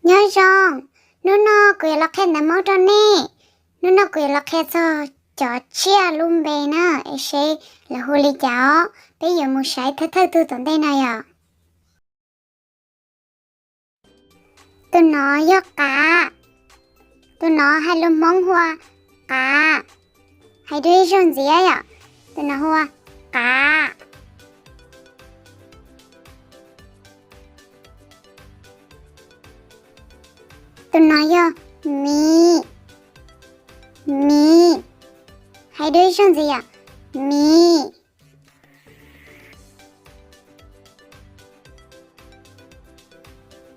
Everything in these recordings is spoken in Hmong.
Nyob zoo, hnub no kuv yuav los qhia ntawv Hmoob rau nej. Hnub no kuv yuav los qhia txog cov tsiaj lub npe na, es seb lawv hu li cas os. Peb yuav mus saib thawj thawj tug tom ntej no yom. Tus no yog qav. Tus no hais lus Hmoob hu ua qav. Hais dua ib zaug ntxiv yom. Tus no hu ua qav. Tus no yog miv. Miv. Hais dua ib zaug ntxiv yom. Miv.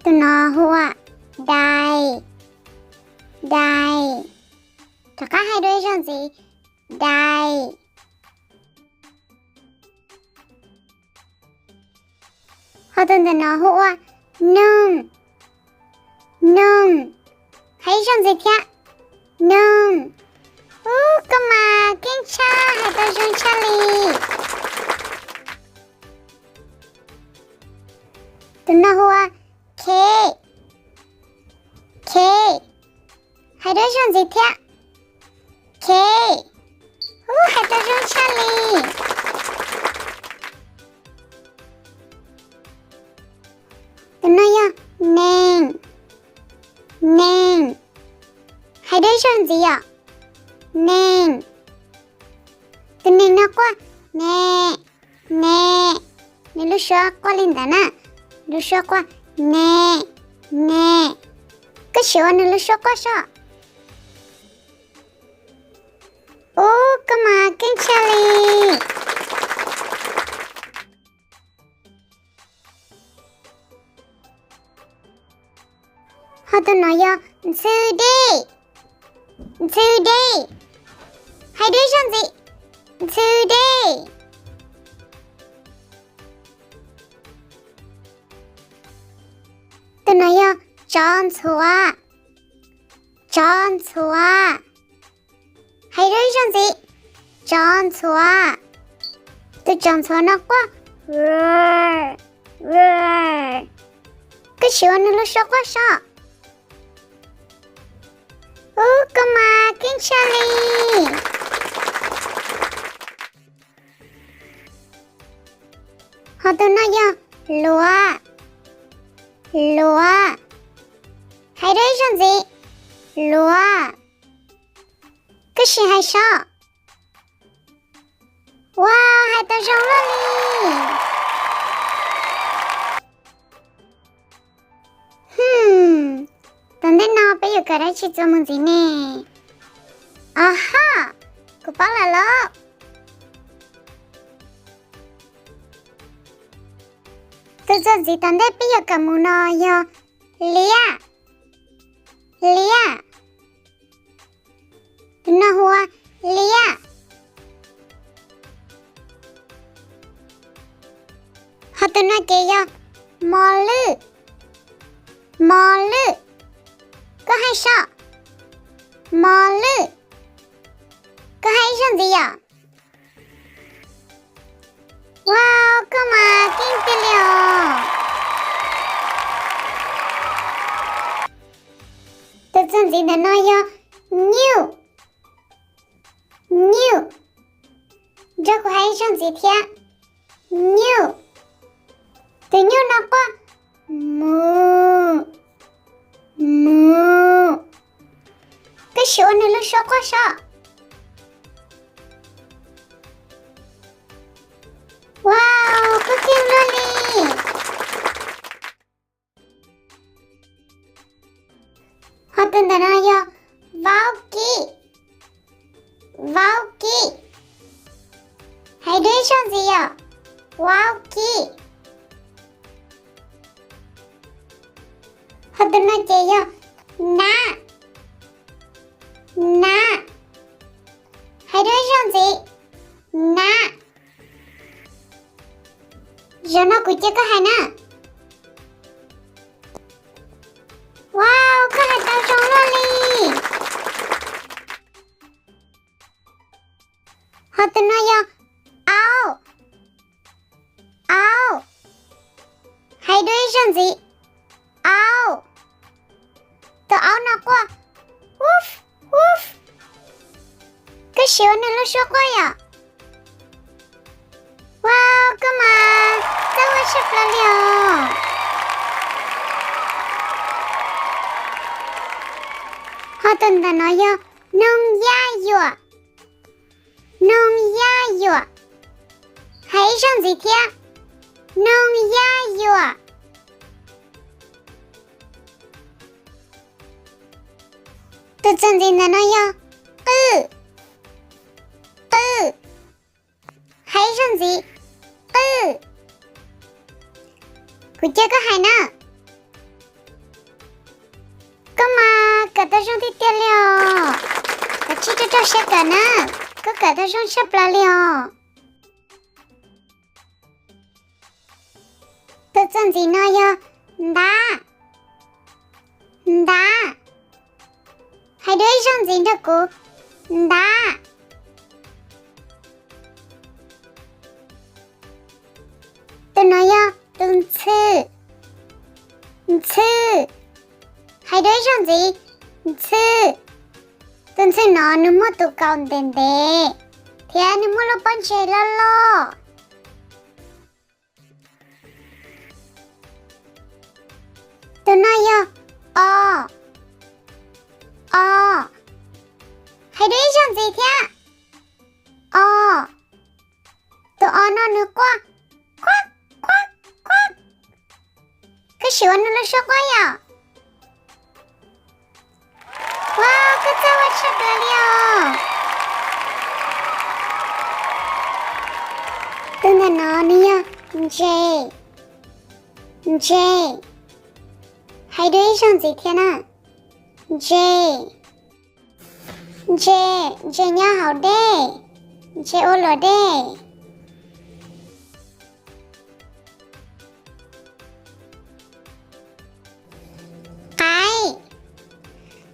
Tus no hu ua dais. Dais. Rov qab hais dua ib zaug ntxiv. Dais. Ho tus ntawm no hu ua noog. Noog. Hais ib zaug ntxiv thiab. Noog. Ub, koj mas keej tshaj, hais tau zoo tshaj li. Tus no hu ua kheb. Kheb. Hais dua ib zaug ntxiv thiab. Kheb. Ub, hais tau zoo tshaj li. Tus no yog nees. Nees. Hais dua ib zaug ntxiv yom. Nees. Tus nees no quaj ne, ne. Nws lub suab quaj li ntawd na. Lub suab quaj ne, ne. Koj sim ua nws lub suab quaj soj. Ub, koj mas keej tshaj li. Ho tus no yog ntxhw dej. Ntxhw dej. Hais dua ib zaug ntxiv. Ntxhw dej. Tus no yog tsov ntxhuav. Tsov ntxhuav. Hais dua ib zaug ntxiv. Tsov ntxhuav. Tus tsov ntxhuav no quaj. Koj sim ua nws lub suab quaj soj. Ub, koj mas keej tshaj li. Ho tus no yog luav. Luav. Hais dua ib zaug ntxiv. Luav. Koj sim hais soj. Ua, hais tau zoo luaj li. Hm, tom ntej no peb yuav kawm dab tsi txuas mus ntxiv ne? Aha, kuv paub lawm lauj. Tus txuas ntxiv tom ntej peb yuav kawm mus no yog liab. Liab. Tus no hu ua liab. Ho tus no ces yog mos lwj. Mos lwj. Koj hais soj. Mos lwj. Koj hais ib zaug ntxiv yom. Wow, koj mas keej tiag li os. Tus txuas ntxiv ntawm no yog nyuj. Nyuj. Nrog kuv hais ib zaug ntxiv thiab. Nyuj. Tus nyuj no quaj mu, mu. Koj sim ua nws lub suab quaj soj. Wow, koj keej luaj li. Ho tus ntawm no yog vaub kib. Vaub kib. Hais dua ib zaug ntxiv yom. Vaub kib. Ho tus no ces yog nab. Nab. Hais dua ib zaug ntxiv. Nab. Zaum no kuv cia koj hais na. Wow, koj hais tau zoo luaj li. Ho tus no yog aub. Aub. Hais dua ib zaug ntxiv. Aub. Tus aub no quaj, woof, woof. Koj siv ua nws lub suab quaj yom? Wow, koj mas txawj ua tshaj plaws li os. Ho tus ntawm no yog noog yaj yuam. Noog yaj yuam. Hais ib zaug ntxiv thiab. Noog yaj yuam. Tus txuas ntxiv ntawm no yog qwj. Qwj. Hais ib zaug ntxiv. Qwj. Kuv caw koj hais na. Koj mas kawm tau zoo tiag tiag li os. Kav tsij rau rau siab kawm na. Koj kawm tau zoo tshaj plaws li os. Tus txuas ntxiv no yog ntav. Ntav. Hais dua ib zaug ntxiv nrog kuv. Ntav. Tus no yog tus ntxhw. Ntxhw. Hais dua ib zaug ntxiv. Ntxhw. Tus ntxhw no nws muaj tus kaus ntev ntev thiab nws muaj lub pob ntseg loj loj. Tus no yog o. O. Hais dua ib zaug ntxiv thiab. O. Tus o no nws quaj, quaj, quaj, quaj. Koj siv ua nws lub suab quaj yom? Wow, koj txawj ua tshaj plaws li os. Tus ntawm no nws yog ntses. Ntses. Hais dua ib zaug ntxiv thiab na. Ntses. Ntses, ntses nyob hauv dej. Ntses ua luam dej. Qaib.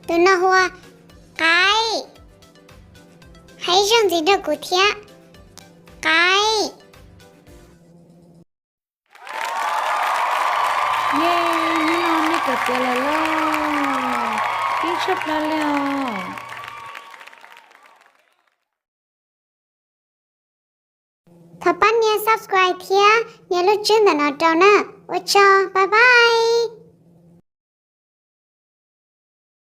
Tus no hu ua qaib. Hais ib zaug ntxiv nrog kuv thiab. Qaib. Yej, hnub no nej kawm tiav lawm lauj. Pib tshaj plaws li os. Thov pab nias subscribe thiab nias lub tswb ntawm no rau na. Ua tsaug, bye bye.